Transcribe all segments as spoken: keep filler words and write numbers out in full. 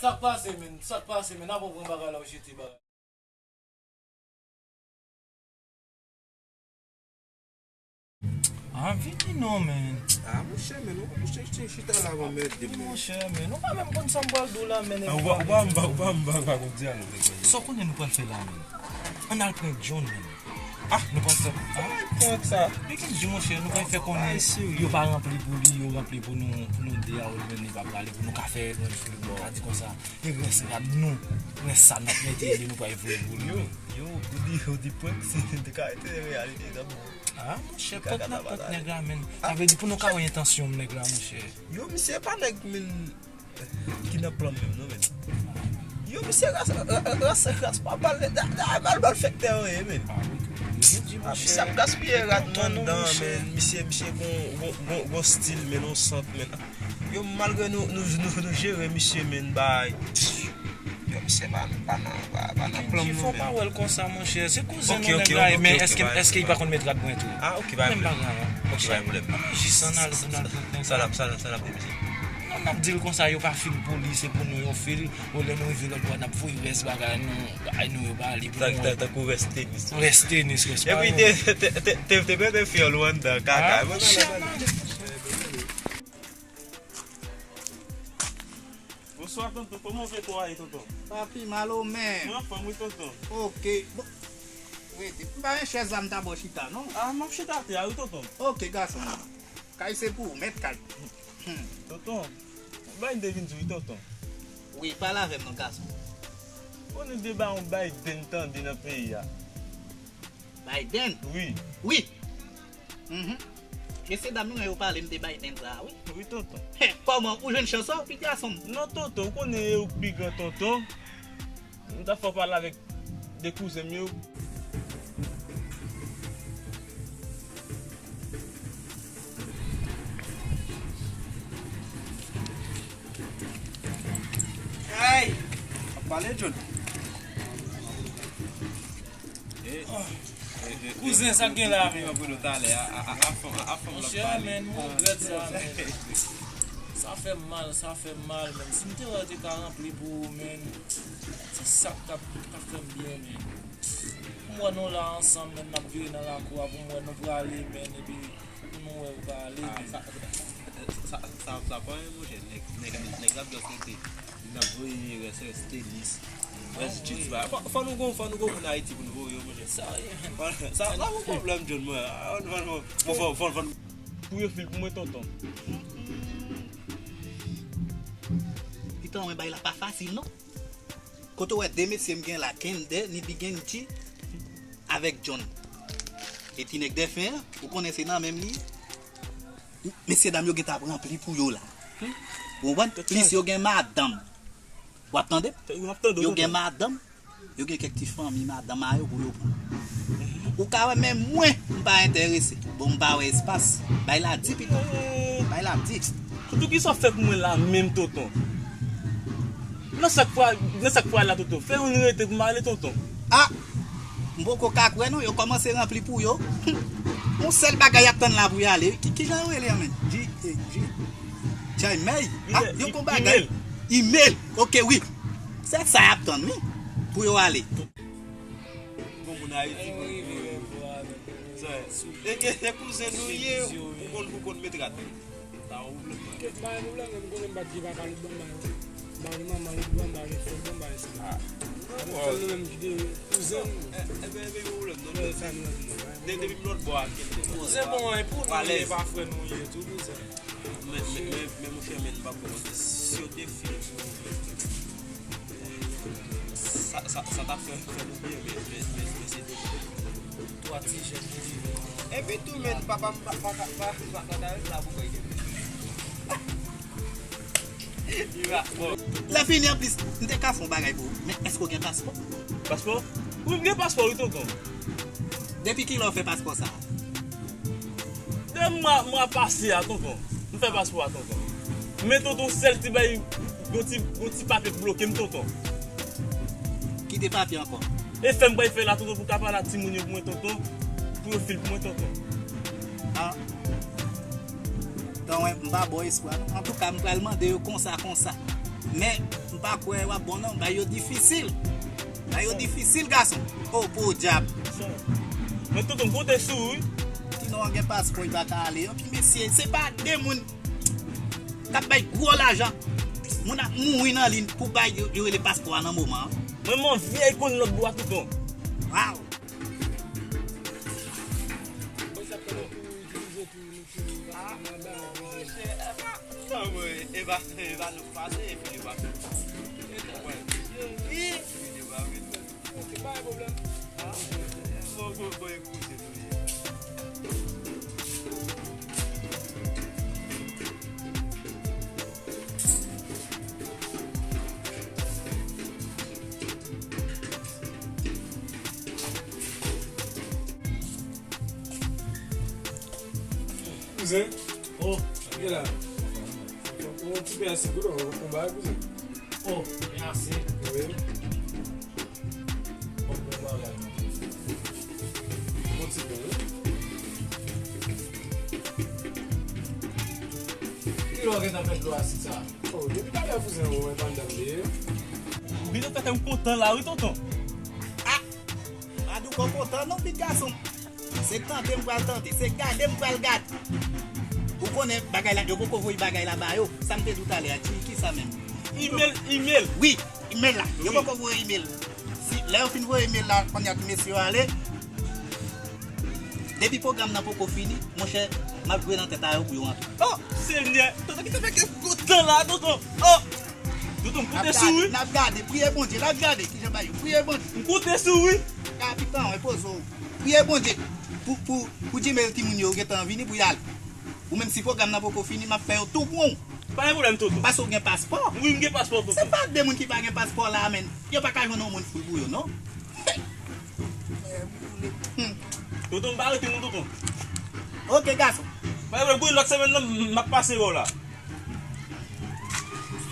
Sa k pase, menn? Sa k pase, menn? Avan w pran bagay la, w jete bagay. Ah, vini non, menn. Ah, monchè, menn, ou, monchè, chita la, mwen mèt de, menn. Monchè, menn, ou pa menm konn sa m pral di w la, menn. Ah, ou pa, ou pa, ou pa, ou pa, ou pa, ou pa konn di a, non, menn. Sa w konnen nou pral fè la, menn? Ann al prank John, menn. Ah, nou pral fè, ah, prank sa. Li gen di, monchè, nou pral fè konnen yo pa ranpli pou li, yo ranpli pou nou, pou nou de a, ou menm li pa prale, pou nou ka fè, nou ka di konsa. E rès rad nou, rès sa n ap mete li, nou pral voye pou li. Yo, yo, ou di, ou di prank, se te ka rete reyalite, sa bon. Ah, monchè, prank n ap prank nèg la, menn. Sa vle di pou nou ka wè entansyon nèg la, monchè. Yo, misye pa nèg, menn, ki nan plan menm, non, menn. Yo, misye ras, ra-, ra-, ras, ras pa mal, da, da, mal, malfektè yo ye, menn. Ah, wi. Yo di, ah, misye ap gaspiye rad mwen anndan, menn. Misye, misye gon, gon, gon, gon stil, menn, on sant, menn. Yo, malgre nou, nou, nou, nou jere misye, menn, bay. Yo, misye pa, pa nan, pa, pa nan plan nou, menn. Fò pa wè l konsa, monchè. Se kouzen nou nèg la ye, men èske, èske li pa konn met rad mwen tou? Ah, ok, pa gen pwoblèm. Ok, pa gen pwoblèm. Jis ann al, ann al prank nèg la. Sa l ap, sa l ap, sa l ap di, mesye? Non, n ap di l konsa, yo pa fil pou li, se pou nou yo fil. Bon, lè nou rive lòt bò, n ap voye rès bagay nou, bagay nou yo ba li pou nou. Tankou rès tenis. Rès tenis, rès pa nou. Epi te, te, te, te, te bebe fyèl ou anndan, kaka. Ah, monchè, non. Bonswa, tonton. Kòman w fè twa ye, tonton? Papi, mal ou menm? Mwen anfòm, wi, tonton. Ok. Bon. Rete. M pa gen chèz la, m ta ba w chita, non? Ah, m ap chita atè a, wi, tonton. Ok, gason. Kay se pou ou, mèt kay. Hmm. Tonton, yon bagay m te vin di w, wi, tonton. Wi, pale avè m, non, gason. Konnen de ba yon Biden tande nan peyi a. Biden? Wi. Wi. Mhm. Mesye dam nou yo pale m de Biden sa a, wi. Wi, tonton. Hè, kòman, ou jwenn chans ou, pitit gason m? Non, tonton, ou konnen e ou k pi gran, tonton. M ta fè w pale avèk de kouzen m yo. Ay! Ap pale, John. Kouzen, sa k gen la, menn? Monchè, menn, mwen regrèt sa, menn. Sa fè m mal, sa fè m mal, menn. Si m te wè yo te ka ranpli pou ou, menn, se sa k t ap, t ap fè m byen, menn. Pou m wè nou la ansanm, menn, n ap vire nan lakou a, pou m wè nou prale, menn, epi pou nou wè ou prale, menn. Sa, sa, sa, sa pa anyen, monchè. Nèg, nèg, nèg la ap just rete. N ap voye rès, rès tenis, rès chips ba. Fò, fò nou gon, fò nou gon moun Ayiti pou nou voye yo, monchè. Sa, sa, sa yon pwoblèm, John, mwen. Fò, fò, fò, fò. Pou yo fil pou mwen, tonton. Piton, mwen bay la pa fasil, non. Kote w wè de mesye m gen la, Kender, Nibi Genji, avèk John. E ti nèg dèfen an, ou konnen se nan menm li ye. Mesye dam yo gentan ap ranpli pou yo la. Ou konprann? Plis yo gen madanm. W ap tande? Yo gen madanm. Yo gen kèk ti fanmi madanm a yo pou yo pran. Ou ka wè, men mwen, m pa enterese. Bon, m pa wè espas. Bay la di pito. Bay la di. Tonton, kisa w fè pou mwen la menm, tonton? Nan sa k pral, nan sa k pral la, tonton. Fè youn rete pou m ale, tonton. Ah! M poko ka kwè non, yo kòmanse ranpli pou yo. Yon sèl bagay y ap tann la pou y ale. Ki, kijan yo rele an menm? Ji, eh, Ji, Jaymay? Ah, yo gon bagay. Email. Email. Ok, wi. Se sa y ap tann, wi. Pou yo ale. Bon, moun Ayiti, moun Ayiti. E, e, e kouzen nou ye, ou konn, ou konn met rad. Sa yon pwoblèm. Kèt, pa gen pwoblèm, men m konnen m pa t gen papa, li t ban m bay. M pa gen manman, li t ban m bay, li t ban m bay. Ah. Avèk sèl nou menm ki te kouzen. Enben, enben, yon pwoblèm, non. Sa nou menm, non. De, depi m lòt bò a, kèt. Kouzen bon, e pou nou, e pa frè nou ye, tou kouzen. Men, men, men, men, monchè, men, m p ap kòmanse. Si yo te fil pou ou, sa, sa, sa t ap fè, fè nou byen, men, men, men, men se tou. Twa ti jèn ki rive. Epi tou, men, papa m pa, pa, pa, pa, pa, pa ka ret la pou mwen. Li va, bon. Lèfini, anplis, m te ka fè yon bagay pou ou. Men, èske w gen paspò? Paspò? Wi, m gen paspò, wi, tonton. Depi kilè w fè paspò sa a? De mwa, mwa pase a, tonton. M fè paspò a, tonton. Men, tonton, sèl ti bay, gon ti, gon ti papye k bloke m, tonton. Ki de papye ankò? E fè m bay fè la, tonton, pou ka pale a timoun yo pou mwen, tonton. Pou yo fil pou mwen, tonton. Ah. Tan wè, m pa ba w espwa, non. Antouka, m pral mande yo konsa, konsa. Men, m Pa kwè w ap bon non, bagay yo difisil. Bagay yo difisil, gason. O, podyab. Men tonton, m konte sou ou, wi. Ti non an gen paspò, li pa ka ale. Anpi mesye, se pa de moun k ap bay gwo lajan. Moun ap mouri nan liy pou bay yo, yo rele paspò a nan moman an. Mwen, m anvi al konn lòt bò a, tonton. Waw. Ah, monchè, e pa, e pa, e pa nou k pase, epi e pa. Wi. E pa vre. Ok, pa gen pwoblèm. Ah, bon, bon, bon, e koze nou ye. Kouzen. Oh. Gen la. Yon ti pè sik wi, yon bagay, kouzen. Oh, mèsi. Wi. Bon, bon bagay. Bon ti pè, wi. Kilè w gentan fè dlo a sik sa? Oh, depi talè kouzen, ou wè pa m dam li ye. Ou gentan fè kè m kontan la, wi, tonton. Ah! Adouko kontan non, pitit gason. Se tante m pral tante, se gade m pral gade. Ou konnen bagay la, yo poko voye bagay la ba yo. Sa m te di w talè a, ki, ki sa menm? Email, email. Wi, email la. Yo poko voye email. Si, lè yo fin voye email la, kounye a ti mesye yo ale. Depi pwogram nan poko fini, monchè, m ap jwe nan tèt a yo pou yo antre. Oh, Senyè, tonton, ki te fè kè m kontan la, tonton. Oh! Tonton, m konte sou ou, wi. N ap gade, priye Bondye, n ap gade kijan bagay yo. Priye Bondye. M konte sou ou, wi. Kapitan, repoze w. Priye Bondye pou, pou, pou Gmail timoun yo gentan vini pou y ale. Ou menm si pwogram nan poko fini, m ap fè yo tou pou ou. Pa gen pwoblèm, tonton. Paske w gen paspò. Wi, m gen paspò, tonton. Se pa de moun ki pa gen paspò la, menm. Yo pa ka jwenn yon moun foul pou yo, non. Hmm. Tonton, m pa rete non, tonton. Ok, gason. Pa gen pwoblèm, pou lòt semèn nan, m ap pase wè w la.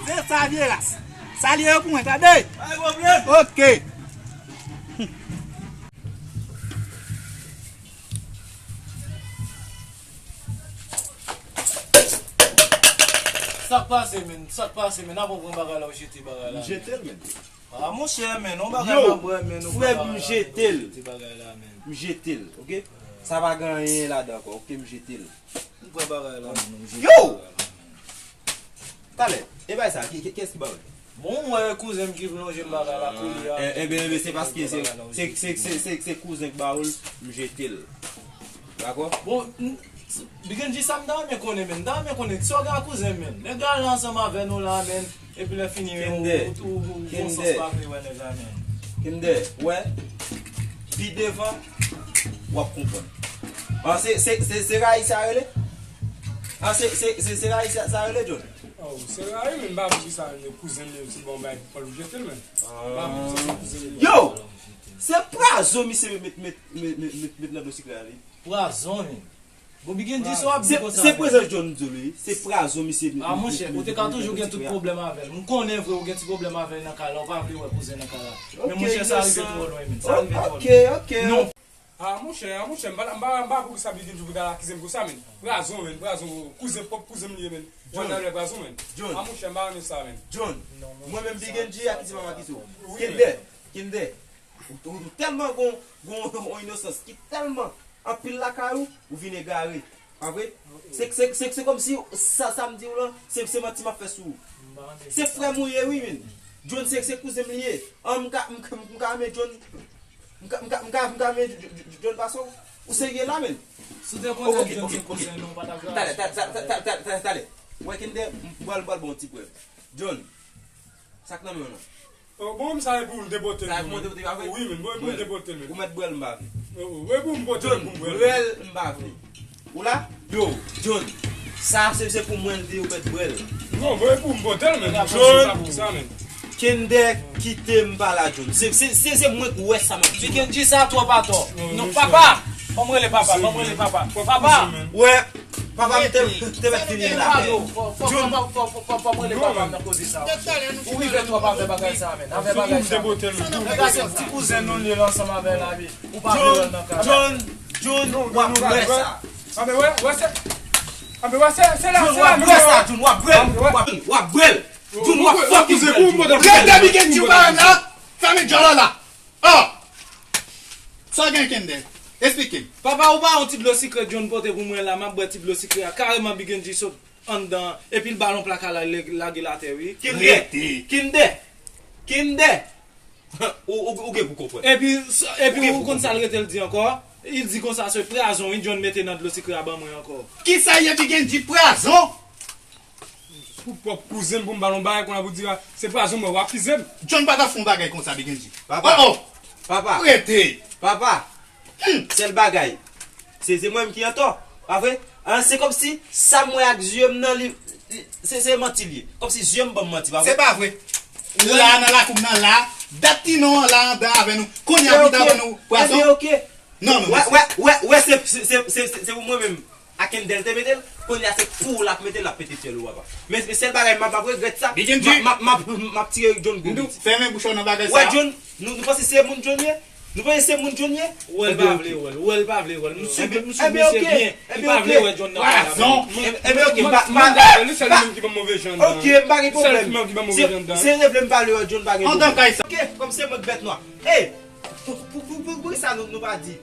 Se sa, vye ras. Salye yo pou mwen, tande? Pa gen pwoblèm. Ok. Sa k pase, menn? Sa k pase, menn? Avan w pran bagay la, w jete bagay la. M jete l, menn. Ah, monchè, menn, yon bagay m ap bwè, menn, yon bagay la, menn, m jete l. M jete l, ok? Sa pa gen anyen ladan ankò, ok? M jete l. M pran bagay la, menn, m jete bagay la, menn. Yo! Talè, e bay sa, ki, ki, kiyès ki ba w? Bon, m wè kouzen m ki vle lonje m bagay la koulye a. Eh, ebyen, ebyen, se paske se, se, se, se, se, se kouzen k ba w l, m jete l. Dakò? Bon, m, Bigendji, sa m ta renmen konnen, menn. M ta renmen konnen, sa w gen ak kouzen m, menn? Nèg la ansanm avè nou la, menn. Epi lè fini, ou, ou, ou, ou, ou, ou, ou pa vle wè nèg la, menn. Kinder, wè, pi devan, w ap konprann. Ah, se, se, se, se rayi sa rele? Ah, se, se, se, se rayi sa, sa rele, John? Oh, se rayi, menn, m pa vle di sa, men kouzen m yo, se bon, bay, pou l jete l, menn. M pa vle di sa, se kouzen m yo. Yo! Se pwazo misye met, met, met, met, met, met nan dlo sikrè a, wi. Pwazo, menn. Bon, Bigendji, sa w ap di konsa, menn? Se prezans John m di w li, se pwazo misye met, met, met, met nan dlo sikrè a. Ah, monchè, ou te ka toujou gen tout pwoblèm avè l. M konnen vre ou gen ti pwoblèm avè l nan kay la, ou pa vle wè kouzen nan kay la. Men monchè, sa rive twò lwen, menn. Sa rive twò lwen. Ok, ok, ok. Non. Ah, monchè, ah, monchè, m pa, m pa, m pa konprann poukisa Bigendji pou ta akize m konsa, menn. Pwazo, menn, pwazo, kouzen, pwòp kouzen m li ye, menn. John. Pwazo, menn. John. Ah, monchè, m pa renmen sa, menn. John. Mwen menm Bigendji akize m ap akize w. Wi, menn. Kinder, Kinder. Ou, ou, ou tèlman gon, gon, gon inosans ki tèlman anpil lakay ou, ou vin egare. Pa vre? Se, se, se, se kòmsi sa, sa m di w lan, se, se manti m ap fè sou ou. Se frè m ou ye, wi, menn. John, se, se kouzen m li ye. An, m ka, m, m, m ka renmen John, m ka, m ka, m ka, m ka renmen J-, J-, J-, John pase w. Ou serye la, menn? Si w te konnen John se kouzen nou, ou pa t ap jwe avè l. Talè, talè, talè, talè, talè. Wè, Kinder, m, m pral, m pral ba w yon ti prèv. John, sa k nan men w lan? Oh, bon, sa e pou m debote l, wi, menn. Wi, menn, bon, e pou m debote l, menn. Ou mèt bwè l, m pa vle. Oh, oh, e pou m bote l, pou m bwè l. Bwè l, m pa vle. Ou la? Yo, John, sa se, se pou mwen l te, ou mèt bwè l. Non, bon, e pou m bote l, menn. John, sa, menn. Kinder, kite m pale a John. Se, se, se, se mwen k wè sa m ap di. Bigendji, sa twòp atò. Non, papa! Ban m rele papa, ban m rele papa. Papa! Wè. Papa, m te, m te mèt fini la. John. Fò, fò, fò, fò, fò, fò, fò m rele papa m nan koze sa. Ou rive twòp avè bagay sa, menn. Avè bagay sa. Nèg la se ti kouzen nou li ye ansanm avè l la, wi. Ou pa vle wè l nan kay la. John, John, w ap wè sa. Anben wè, wè se, anben wè se, se la, se la. John, w ap wè sa, John, w ap wè l. W ap, w ap wè l. John, w ap fucking wè l. Rete Big N G, ou pa wè m la? Fèmen djòl la. Oh! Sa w gen, Kennedy? Esplike m. Papa, ou pa yon ti dlo sikre John pote pou mwen la, m ap bwè ti dlo sikre a. Kareman Big N G sot anndan, epi l ba l yon plaka la, l lage l atè, wi. Kennedy! Rete. Kennedy! Kennedy! Ou, ou, ou gen pou konprann. Epi, epi ou konn sa l rete l di ankò? Li di konsa se pwazon, wi, John mete nan dlo sikre a ban mwen ankò. Kisa ye Big N G, pwazon? Pou pwòp kouzen m pou m ba l yon bagay, kounye a pou di, a, se pwazon mwen, w akize m. John pa ta fè yon bagay konsa, Big N G. Papa. Oh, oh. Papa. Rete. Papa. Hmm. Sèl bagay. Se, se mwen menm ki antò. Pa vre? An, se kòmsi sa m wè ak zye m nan li, li, se, se manti l ye. Kòmsi zye m ban m manti, pa vre? Se pa vre. La, nan lakou m nan la, dat Tinon an la anndan avè nou. Kounye a pou ta ban nou pwazon. Ebyen, oke. Non, non, mesye. Wè, wè, wè, wè, se, se pou mwen menm. Akendel te mete l, kounye a se pou w l ap mete l, l ap pete fyèl ou, papa. Men, men sèl bagay, m ap, m ap regrèt sa. Big N G. M ap, m ap, m ap, m ap tire John gwo piti. Fèmen bouch ou nan bagay sa. Wè, John, nou, nou panse se moun John ye? Nou panse se moun John ye? Wè, l pa vle wè l, wè, l pa vle wè l. M swiv, m swiv misye byen. Li pa vle wè John nan kay la. Ebyen, oke, m pa, m pa, li sèl li menm ki ban m move jan anndan. Oke, m pa gen pwoblèm. Sèl li menm ki ban m move jan anndan. Si, si l te vle m pa vle wè John, pa gen pwoblèm. Oke, kòm se mwen k bèt nwa. Ey! Pou, pou, pou, pou, poukisa nou, nou pa di,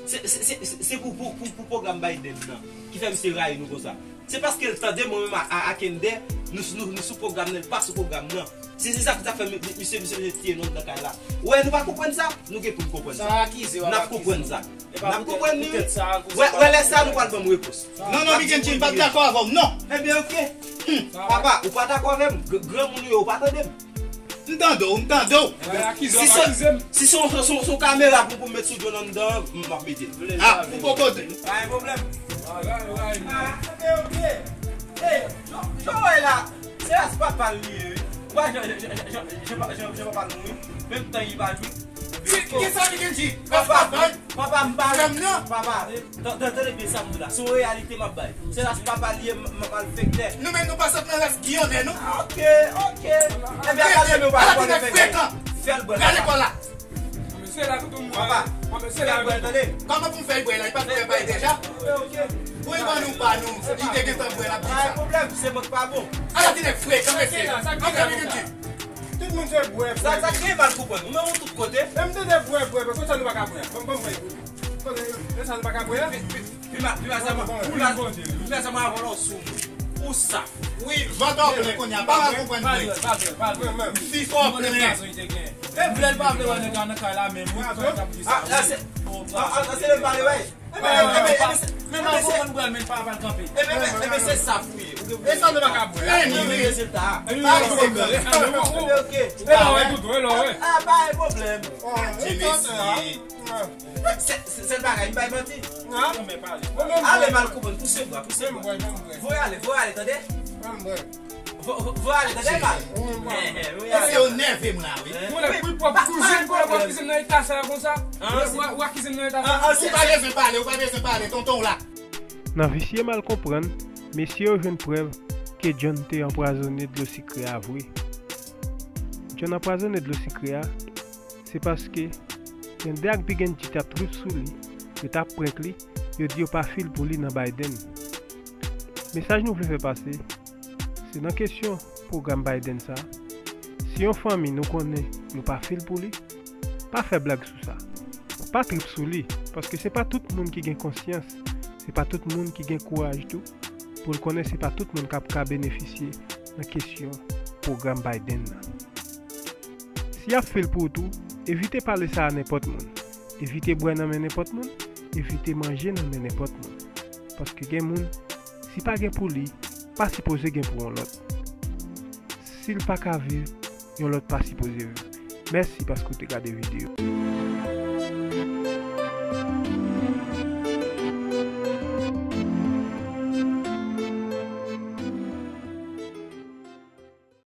se, se, se, se, se pou, pou, pou, pou pwogram Biden nan ki fè misye rayi nou konsa? Se paske l tande mwen menm a, a, a Kennedy, nou, nou, nou sou pwogram nan, li pa sou pwogram nan. Se, se sa ki ta fè mi-, mi-, misye, misye, misye tiye nou anndan kay la. Ou wè, nou pa konprann sa? Nou gen pou n konprann sa. N ap konprann sa. N ap konprann li, wi. Wè, wè, lè sa, nou pral ban m repons. Non, non, Big N G, m p ap dakò avè w, non. Ebyen, oke. Papa, ou pa dakò avè m? Gr-, granmoun ou ye, ou pa tande m? M tande w, m tande w. Si se, si se yon, se yon, se yon kamera pou, pou m met sou John anndan, m, m ap mete l. Ah, ou poko di. Pa gen pwoblèm. Ah, ebyen, oke. Ey, Joel la, se ras papa l li ye, wi. Ou pa jan, jan, jan papa l mouri, menm tan li pa jwi. Ki, ki sa li gen di? Ras papa l? Papa, m pa, papa, tande, tande byen sa m di la. Se yon reyalite m ap bay. Se ras papa l ye, m, m malfektè. Nou menm nou pa sot nan ras giyannè, non? Ah, oke, oke. Ebyen, al tande nou pa pale frekan. Fè l bwè. Gade kò la. Mesye la, tout moun. Papa. Mesye la, bwè, tande. Kòman pou m fè l bwè la? Li pa t bwè bay deja? Oke, oke. Pou li ban nou pa nou, li te gentan bwè l ap di sa. Pa gen pwoblèm, se mwen k pa bon. Ala ti nèg frekan, mesye. Antre, Big N G. Tout moun se bwè, bwè. Sa, sa ki mal konprann. Ou menm ou tout kote. Menm tande bwè, bwè, bwè. Konsa nou pa ka bwè. Bon, bon, bwè. Konsa nou pa ka bwè. Pi, pi, pi ma, pi ma sa mwen. Ou la, pi ma sa mwen avan lò sou. Ou sa. Wi, vant ou plen kounye a. Pa mal konprann, bwè. Pa bwè, pa bwè. Fi fò plen. E vle l pa vle wè nèg la nan kay la menm, wi. Ah, la se, ah, ah, se le pale, wi. Men mal konprann bwè l, men l pa pral kanpe. Ebyen, ebyen, se sa fouye. E sa nou pa ka bwè. Ebyen, rezilta a. Pa gen pwoblèm. Ebyen, oke. E la wè tout, e la wè. Ah, pa gen pwoblèm. Dye mesi. Se, se, se bagay, m bay manti. Ale mal konprann, pouse bwa, pouse bwa. Voye ale, voye ale, tande? Vo-, vo-, voye ale, tande, mal. Mesye yo nève m la, wi. Mwen la, wi, pwòp kouzin, pwòp kouzin nan eta sa konsa. Wè, wè kouzin nan eta sa. Ou pa bezwen pale, ou pa bezwen pale, tonton w la. Nan visye mal konprann, mesye yo jwenn prèv ke John te anpwazonnen dlo sikre a vre. John anpwazonnen dlo sikre a, se paske Kennedy ak Big N G t ap trip sou li, yo t ap prank li, yo di yo pa fil pou li nan Biden. Mesaj nou vle fè pase, se nan kesyon pwogram Biden sa, si yon fanmi nou konnen nou pa fil pou li, pa fè blag sou sa. Pa trip sou li, paske se pa tout moun ki gen konsyans, se pa tout moun ki gen kouraj tou, pou l konnen se pa tout moun k ap ka benefisye nan kesyon pwogram Biden nan. Si y ap fil pou w tou, evite pale sa a nenpòt moun. Evite bwè nan men nenpòt moun, evite manje nan men nenpòt moun. Paske gen moun, si pa gen pou li, pa sipoze gen pou yon lòt. Si l pa ka viv, yon lòt pa sipoze viv. Mèsi paske w te gade videyo.